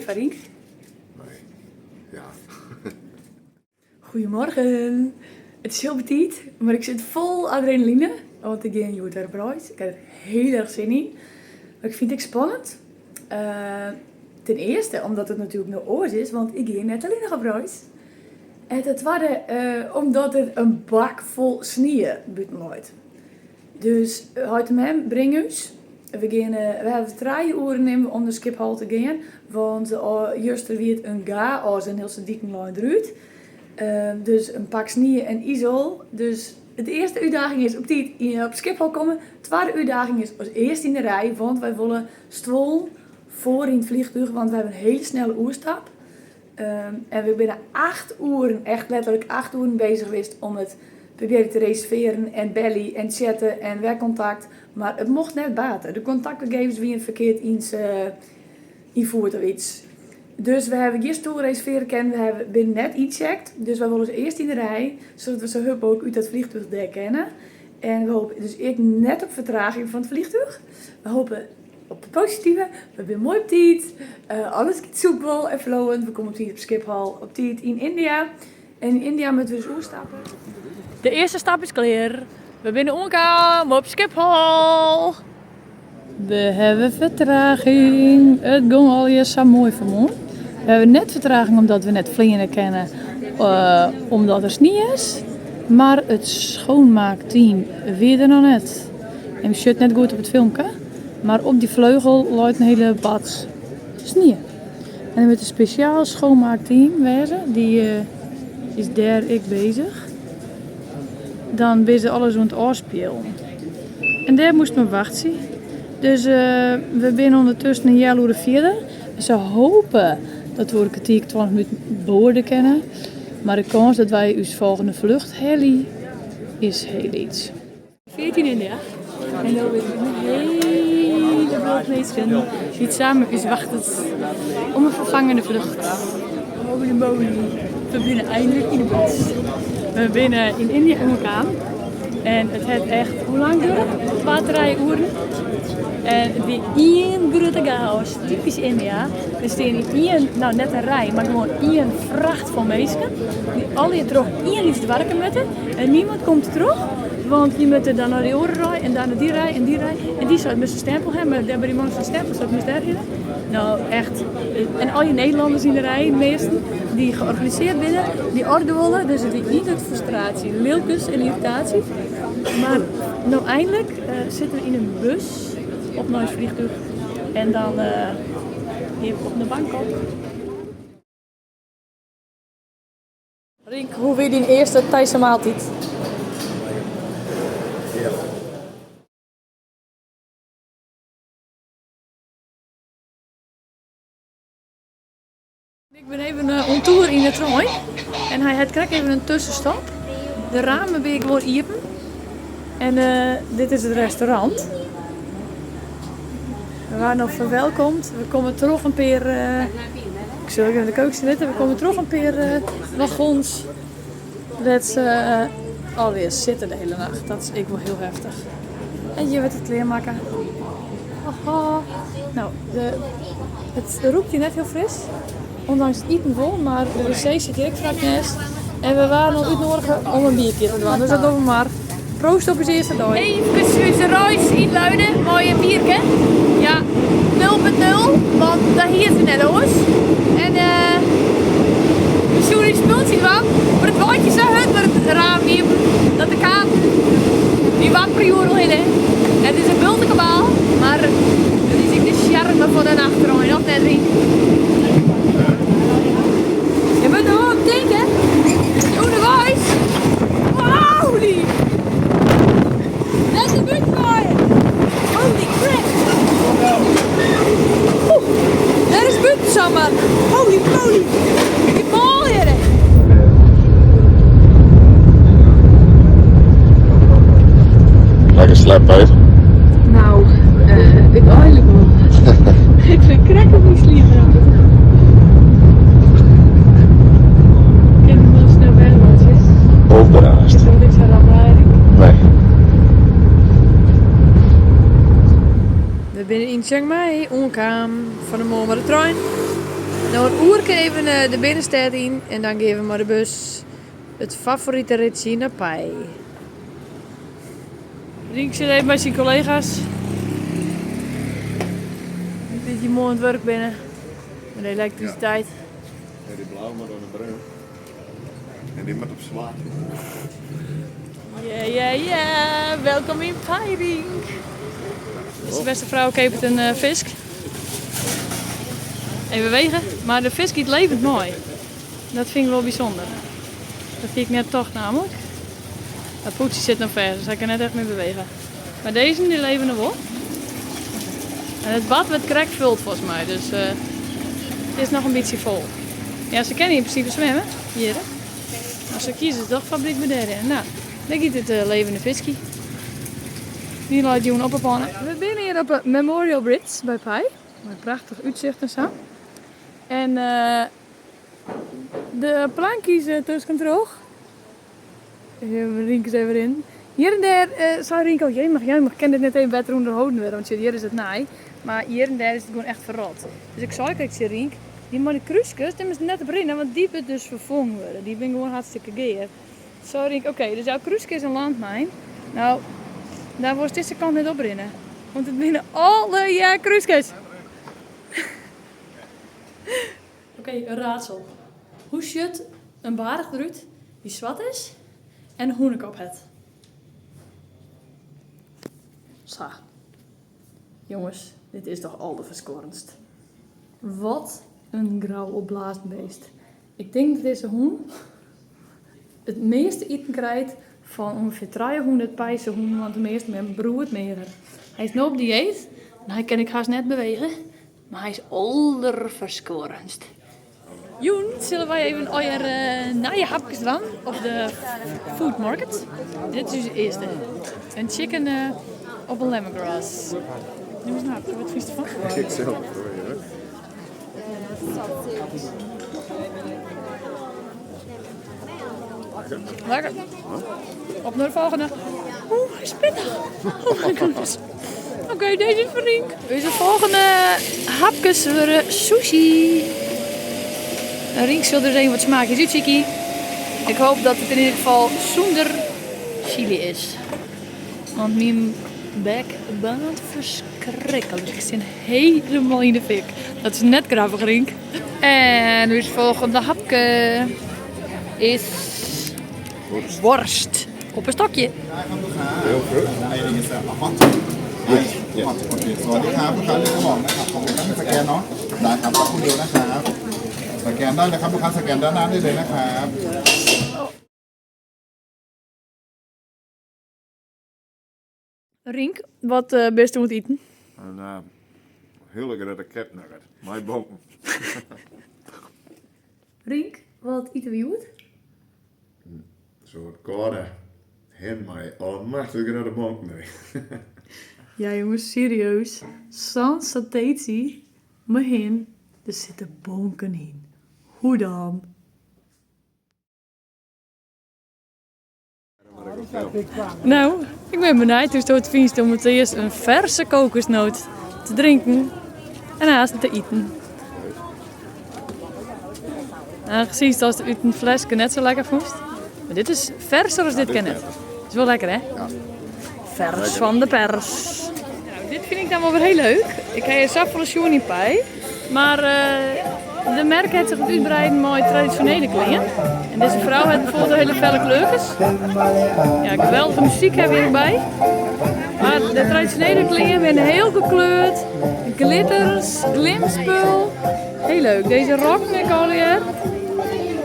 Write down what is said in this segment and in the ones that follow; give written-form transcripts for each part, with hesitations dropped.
foar, Rienk? Nee. Ja. Goedemorgen. It is hiel betiid, mar ik sit fol adrenaline, want ik gean hjoed wer op reis. Ik ha der hiel erch sin yn. Mar ik fyn it ek spannend. Ten earste omdat it natuerlik no oars is, want ik gean net allinnich op reis. En ten twadde omdat der in bak fol snie bûten leit. Dus heit en mem, bring ús. We geane, we hawwe trije oeren nimme we om nei Schiphol te gean, want juster wie it in gaos en hiele diken leine derút. Dus in pak snie en izel. Dus de earste útdaging is op tiid op Schiphol komme. Twadde útdaging is as earste yn de rij, want wy wolle stuollen foar yn it vliegtuig, want we hawwe in hiele snelle oerstap. En we binne acht oeren, echt letterlik acht oeren bezich west om it probearje te reservearjen en belje en chatte en wer kontakt. Mar it mocht net bate. De kontaktgegevens wiene ferkeard ynfierd of yts. Dus we hawwe gjin stoel reservearje kinnen, we hawwe, binne net yncheckt. Dus wy wolle as earste yn de rij, sadat we sa hurd mooglik út dat vliegtuig dêr kinne. En we hoopje dus ek net op fertraging fan it vliegtuig. We hoopje op it positive, we binne moai op tiid, alles giet soepel en flowend. We komme op tiid op Schiphol, op tiid yn India. En yn India moatte we dus oerstappe. De earste stap is klear. We binne oankaam op Schiphol. We hawwe fertraging. It gong allegear sa moai fan 'e moarn. We hawwe net fertraging omdat we net fleane kinne omdat der snie is. Mar it schoonmaakteam wie der noch net. En we sjogge it net goed op it filmke, mar op dy fleugel leit in hiele bats snie. En der moat in spesjaal schoonmaakteam wêze, dy is dêr ek bezich. Dan binne se alles oan it ôfspielen. En dêr moasten we wachtsje. Dus we binne ûndertusken in healoere fierder. Se hope dat we oer in kertier, 20 minuten boarde kinne. Mar de kâns dat wy ús folgjende flucht helje is hiel lyts. 14 India. En no binne der in hiele bult minsken dy't samen ús wachtet om in ferfangende flucht. Holy moly, we binne eindelijk yn de bus. We binne yn India oankaam en it hat echt, hoe lang duorre it? Twa, trije oeren. En it wie ien grutte chaos, typysk India. Der stean yn ien, no net in rij, mar gewoan ien fracht fan minsken dy't allegear troch ien lyts doarke moatte. En niemand komt troch, want je moatte dan nei dy oare rij en dan nei dy rij en dy rij. En dy seit moatst in stempel ha, mar dêr by dy man fan stempel seit moatst dêrhinne. No echt, en al dy Nederlanners yn de rij, de measten, dy't georganiseerd binne, dy orde wolle. Dus it wie ien grutte frustraasje, lilkens en irritaasje. Mar no eindelijk sitte we yn in bus op nei it vliegtuig en dan gean we op nei Bangkok. Rienk, hoe wie dyn earste Thaise maaltyd? Hearlik. Ik bin even on toer yn de trein en hy hat krekt even in tuskenstop. De ramen binne gewoan iepen en dit is it restaurant. We waarden al ferwelkomd. We komme troch in pear, ik sil even de keuken sjen litte. We komme troch in pear wagons dêr't se allegear sitte de hiele nacht. Dat is ek wol hiel heftich. En hjir wurdt it klearmakke. Haha. No, it rûkt hjir net hiel fris. Ondanks it iten wol, mar de wc sit hjir ek flak neist. En we waarden al útnoadige om in bierke te dwaan, dus dat dogge we mar. Proost op ús earste dei. Eefkes ús reis ynluide mei in bierke. Ja, 0.0, want dat hie se net oars. En we soene ús spultsje dwaan, mar it waait hjir sa hurd mei it raam iepen dat de kaarten dy wappere oeral hinne. It is in bulte kabaal, mar it is ek de sjarme fan de nachttrein, of net Rienk? Je moat der wol om tinke, ûnderweis. Holy! Net de bút waaien! Holy crap! Oeh, dêr is bûten samar. Holy moly! Ik mâl hjir. Lekker slept, hè? Nou, úteinlik wol. Ik bin krekt op myn sliep rekke. Kin ik wol snel wegwaatsje. Overhaast. Ik wil niks aan de Nee. We binne yn Chiang Mai oankaam fan 'e moarn mei de trein. No in oerke even de binnenstêd yn en dan gean we mei de bus it favorite ritsje nei Pai. Rienk sit even by syn kollega's. Dy't hjir moai oan it wurk binne mei de elektrisiteit. Ja, dy blau moat oan de brún. En dy moat op swart. Yeah, yeah, yeah. Welkom yn Pai, Rienk. De beste frou keapet in fisk. Even wege, mar de fisk giet levend mei. Dat fyn ik wol bysûnder. Dat hie ik net tocht namelijk. Dat pûdsje sit no fêst, dus hy kin net echt mear bewege. Mar dizze, dy leve noch wol. En it bad wurdt krekt fuld folgens my, dus it is noch in bytsje fol. Ja, se kinne yn prinsipe swimme, hjir. Mar se kieze toch foar blykber dêrhinne. No, dêr giet it levende fiskje. Dy leit jûn op 'e panne. We binne hjir op 'e Memorial Bridge by Pai. Mei prachtich útsicht en sa. En de plankjes tuskentroch. Rienk is even rinnen. Hjir en dêr sei Rienk al, jemig, jemig, kin dit net even better ûnderholden wurde, want sjoch, hjir is it nij, mar hjir en dêr is it gewoan echt ferrot. Dus ik sei krekt tsjin Rienk, dy mei de krúskes, dêr moatst net op rinne, want dy wurdt dus ferfongen wurde. Dy binne gewoan hartstikke gear. Sei Rienk, oké, dus jouw krúske is in landmijn. No, dêr wolst dizze kant net op rinne, want it binne allegear krúskes. Oké, in raadsel. Hoe sjocht in baarch derút dy't swart is en in hûnekop hat? Sa. Jonges, dit is toch alderferskuorrendst. Wat in grau opblaasd beest. Ik tink dat dizze hûn it measte iten krijt fan ûngefear trijehûndert Paise hûnen, want de measten binne broedmeager. Hy is no op dieet en hy kin ek hast net bewege. Mar hy is alderferskuorrendst. Jûn sille wy even allegear nije hapkes dwaan op de food market. Dit is ús earste. In chicken op in lemongrass. Nim ris in hapke, wat fynst derfan? Ik sil it probearje. Lekker. Op nei de folgjende. Oeh, hy is pittich. Oh my goodness. Oké, deze is foar Rienk. Us folgjende hapkes wurde sushi. En Rienk sil dus even wat smaakjes útsykje. Ik hoop dat it yn ieder gefal sûnder chili is. Want myn bek baarnt ferskriklik. Ik stean helemaal yn de fik. Dat is net grappich, Rienk. En ús folgjende hapke is worst op in stokje. Rienk, wat bist oan it iten? In hiele grutte kipnugget mei bonken. Rienk, wat ite we hjoed? In soart kâlde hin mei almachtich grutte bonken deryn. Ja jonges, serieus, sa'n sateetsje mei hin, der sitte bonken yn. Hoe dan? No, ik bin benijd hoe'tsto it fynst om it earst in ferse kokosnoot te drinken en aanst te iten. Aangezien datst út in fleske net sa lekker fûnst. Mar dit is ferser as dit kin net. Is wol lekker hè? Fers fan de pers. Nou, dit fyn ik dan wol wer hiel leuk. Ik ha hjir safolle sjoen yn Pai. Mar de merk hat sich wat útbreiden mei tradisjonele klean. En dizze frou hat bijvoorbeeld hele felle kleurkes. Ja, geweldige muzyk ha we hjir by. Mar de tradisjonele klean binne hiel gekleurd. Glitters, glimspul. Hiel leuk. Dizze rokken ek allegear.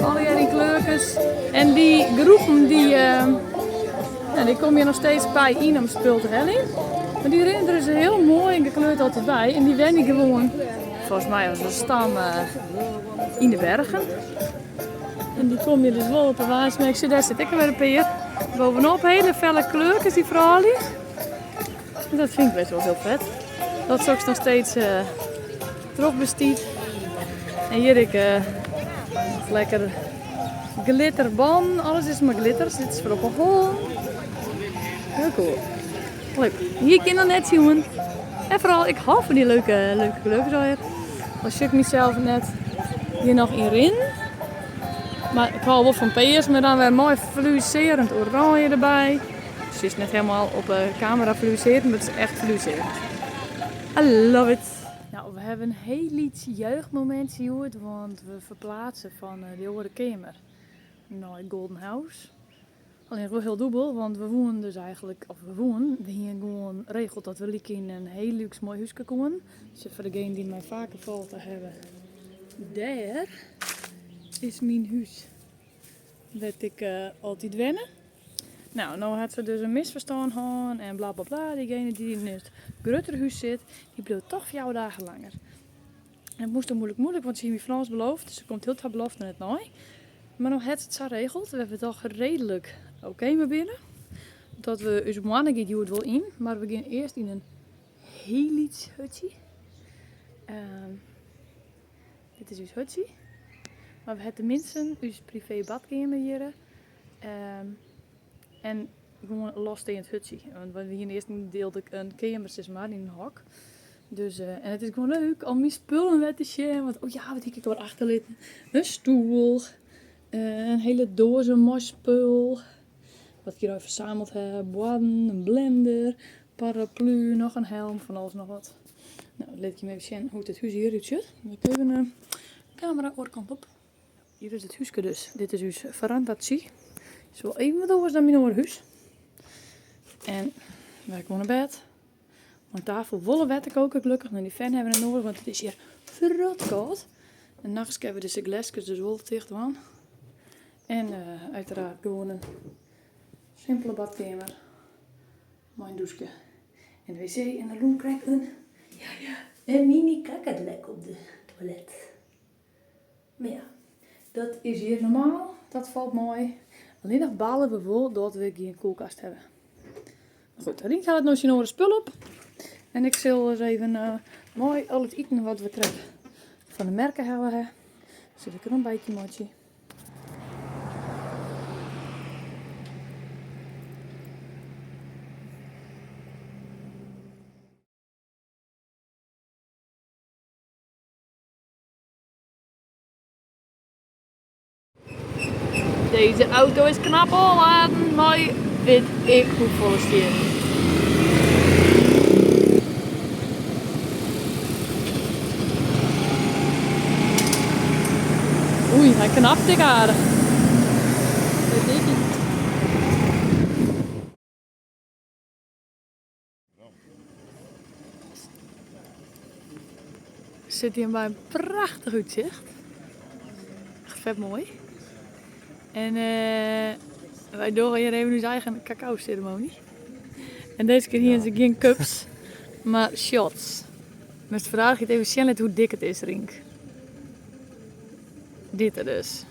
Allegear yn kleurkes. En dy groepen dy, ja, dy komme hjir noch steeds by yn om spul te heljen. Mar dy rinne der dus hiel moai en gekleurd altyd by. En dy wenje gewoan, folgens my as in stam, yn de bergen. En dy komme hjir dus wol op 'e waarsmerk. Sjoch, dêr sit ek alwer in pear. Bovenop hele felle kleurkes, dy froulju. En dat fyn ik best wol hiel fet. Dat soks noch steeds trochbestiet. En hjir ek lekker glitterban. Alles is mei glitters. Dit is foar op 'e hol. Hiel cool. Leuk. Hjir kin noch net sjoen. En foaral, ik hâld fan dy leuke, leuke kleurkes allegear. Al sjoch ik mysels net. Hjir noch yn rinnen. Mar ik hâld wol fan pears, mar dan wer moai fluïsearjend oranje derby. It is net helemaal op de kamera fluïsearjend, mar it is echt fluïsearjend. I love it! Nou, we hawwe in hiel lyts jeugdmomint hjoed, want we ferplaatse fan de oare keamer nei Golden House. Allinnich wol hiel dûbel, want we woenen dus eigenlik, of we woenen, we hienen gewoan regeld dat we lyk yn in hiel lúks moai húske koenen. Dus foar degenen dy't my faker folge hawwe, dêr is myn hús wêr't ik altyd wenne. Nou, no hat se dus in misferstân hân en bla bla bla. Diegene dy't yn it gruttere hús sit, dy bliuwt toch 4 dagen langer. En it moast dan moeilijk moeilijk, want se hie my fan alles beloofd. Se komt hiel har belofte net nei. Mar no hat se it sa regeld, wêr't we toch reedlik oké mei binne. Dat we ús moanne giet hjoed wol yn, mar we gean earst yn in hiel lyts hutsje. Dit is ús hutsje. Mar we ha teminsten ús privee badkeamer hjirre. En gewoan in lossteand hutsje. Want we hiene earst in deelde in keamer sis mar, yn in hok. Dus, en it is gewoan leuk om myn spullen wer te sjen. Want oh ja, wat hie ik alwer achterlitten? In stoel, in hiele doaze mei spul. Wat ik hjir al fersameld ha, boarden, in blender, paraplu, noch in helm, fan alles noch wat. No, lit ik jim even sjen hoe't it hús hjir útsjocht. Ik even de kamera oare kant op. Hjir is it húske dus. Dit is ús verandatsje. Is wol even wat oars dan myn oare hús. En wy komme nei bêd. Oan tafel wol in wetterkoker gelokkich, mar dy fan hawwe we net noadich, want it is hjir ferrotkâld. En nachts kinne we dizze gleskes dus wol ticht dwaan. En uiteraard gewoan in simpele badkeamer mei in dûske en de wc. En der rûn krekt in, ja ja, in mini kakkerlek op de toilet. Mar ja, dat is hjir normaal, dat falt mei. Allinnich bale we wol dat we gjin kuolkast hawwe. Mar goed, Rienk hellet no syn oare spul op. En ik sil ris even mei al it iten wat we krekt fan de merke helle ha, sil ik in ontbijtje meitsje. Deze auto is knap ôfladen mei wit ik hoefolle stiennen. Oei, hy knapt ek aardich. Sit hjir mei in prachtich útsicht. Echt fet moai. En wy dogge hjir even ús eigen kakaoseremoanje. En dizze kear hiene se gjin cups, mar shots. Moatst fraachje it even sjen litte hoe dik it is, Rienk. Dit er dus.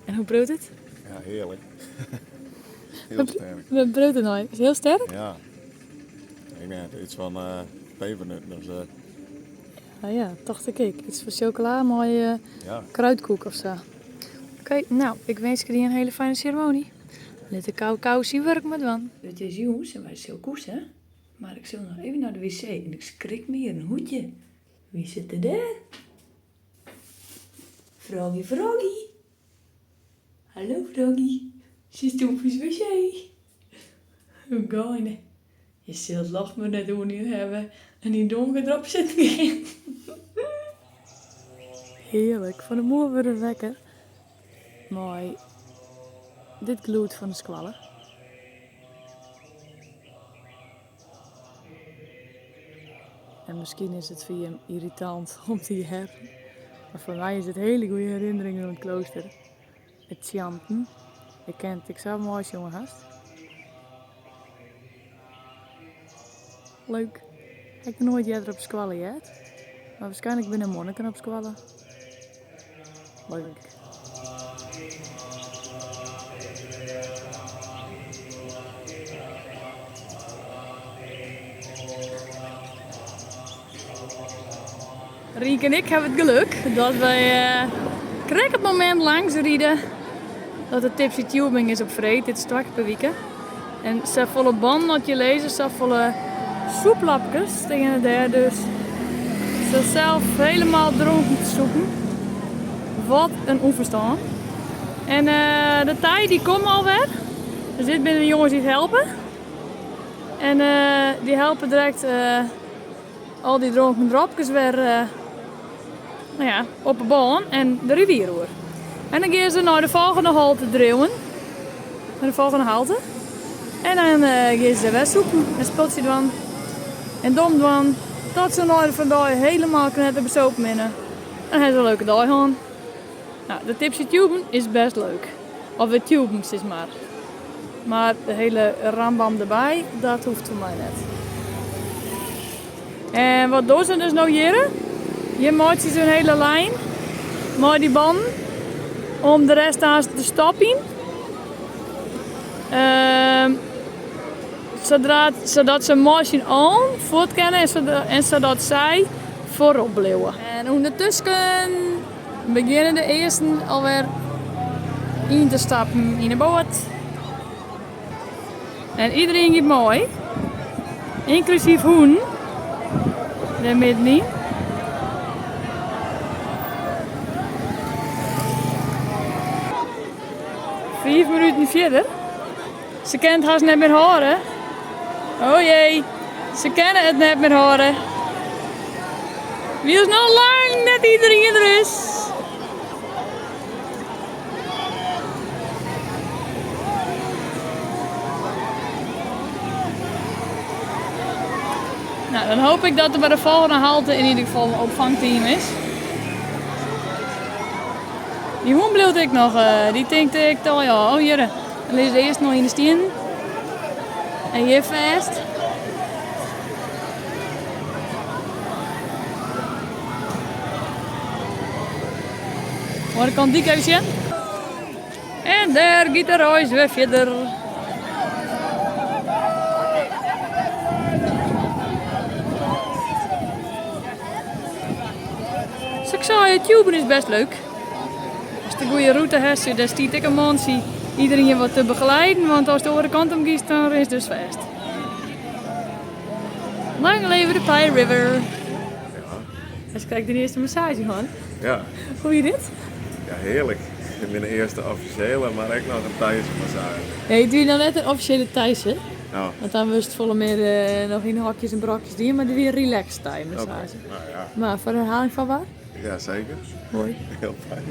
En hoe priuwt it? Ja, hearlik. Hiel sterk. Wat priuwt it nei? Is it hiel sterk? Ja. Ik net, iets fan uh, pepernutten of sa. Ah ja, tocht ik ek. Iets fan chocola mei uh, ja. kruidkoek of sa. Oké, okay, nou, ik winskje dy in hiele fijne seremoanje. Lit de kakao syn wurk mar dwaan. It is jûns en wy sille koese, mar ik sil noch even nei de wc en ik skrik my hjir in hoedje. Wie sit der dêr? Froggy, Froggy. Hallo Froggy. Sitst op ús wc? Hoe geine. Je silt ljocht mar net oan hawwe en yn donker derop sitten gean. Hearlik, fan 'e moarn wurde we wekker mei dit gelûd fan de skoalle. En miskien is it foar jim yrritant om te hearren, mar foar my is it hiele goede herinneringen oan it klooster. It tsjanten. Ik kin it ek sa meisjonge hast. Leuk. Ha ik noch noait earder op skoalle heard. Mar waarskynlik binne der monniken op skoalle. Leuk. Rienk en ik hawwe it geluk dat wy krekt it momint langs ride dat de Tipsy Tubing is op freed, dit is twa kear per wike. En safolle bannen as je lizze, safolle sûplapkes steane dêr dus. Se sels helemaal dronken te sûpen. Wat in ûnferstân. En de tij dy komme alwer. Dus dit binne de jonges dy't helpe. En dy helpe direkt al dy dronken dropkes wer no ja, op 'e bân en de rivier oer. En dan gean se nei de folgjende halte driuwen. Nei de folgjende halte. En dan gean se dêr wer sûpen en spultsje dwaan en dom dwaan. Tot se nei de fan dei helemaal knetterbesopen binne. En dan ha se in leuke dei hân. Nou, de Tipsy Tuben is best leuk. Of de tuben, sis mar. Mar de hele rambam derby, dat hoecht foar my net. En wat dogge se dus no hjirre? Hjir meitsje se in hele lijn mei dy bannen om de rest aanst te stoppen. Sadat se mei syn allen fuort kinne en sadat sy foarop bliuwe. En ûndertusken begjinne de earsten alwer yn te stappen yn 'e boat. En iderien giet mei, ynklusyf hûnen, dêr middenyn. Fiif minuten fierder. Se kinne it hast net mear hâlde. O jee, se kinne it net mear hâlde. Wylst noch lang net iderien der is. Nou, dan hoop ik dat der by de folgjende halte yn ieder gefal in opfangteam is. Dy hûn bliuwt ek noch, dy tinkt ek al, ja, oh hjirre. Dan lizze se earst noch yn de stiennen. En hjir fêst. Oare kant dyk even sjen. En dêr giet de reis wer fierder. Sa't ik sei, it tuben is best leuk. Ast de goede rûte hast, dêr stiet ek in mantsje iderien wat te begeleiden, want ast de oare kant om giest, dan rinst dus fêst. Lang leve de Pie River! Hast krekt dyn earste massaazje hân. Ja. Hoe wie dit? Ja, hearlik. Myn earste offisjele, mar ek noch in Thaise massaazje. Nee, it wie noch net in offisjele Thaise. Oh. Want dan wurdst folle mear noch yn hokjes en brokjes dien, mar dit wie in relaxed Thai massaazje. Oké, nou ja. Mar foar de herhaling fan waar? Ja, seker. Moai. Hiel fijn.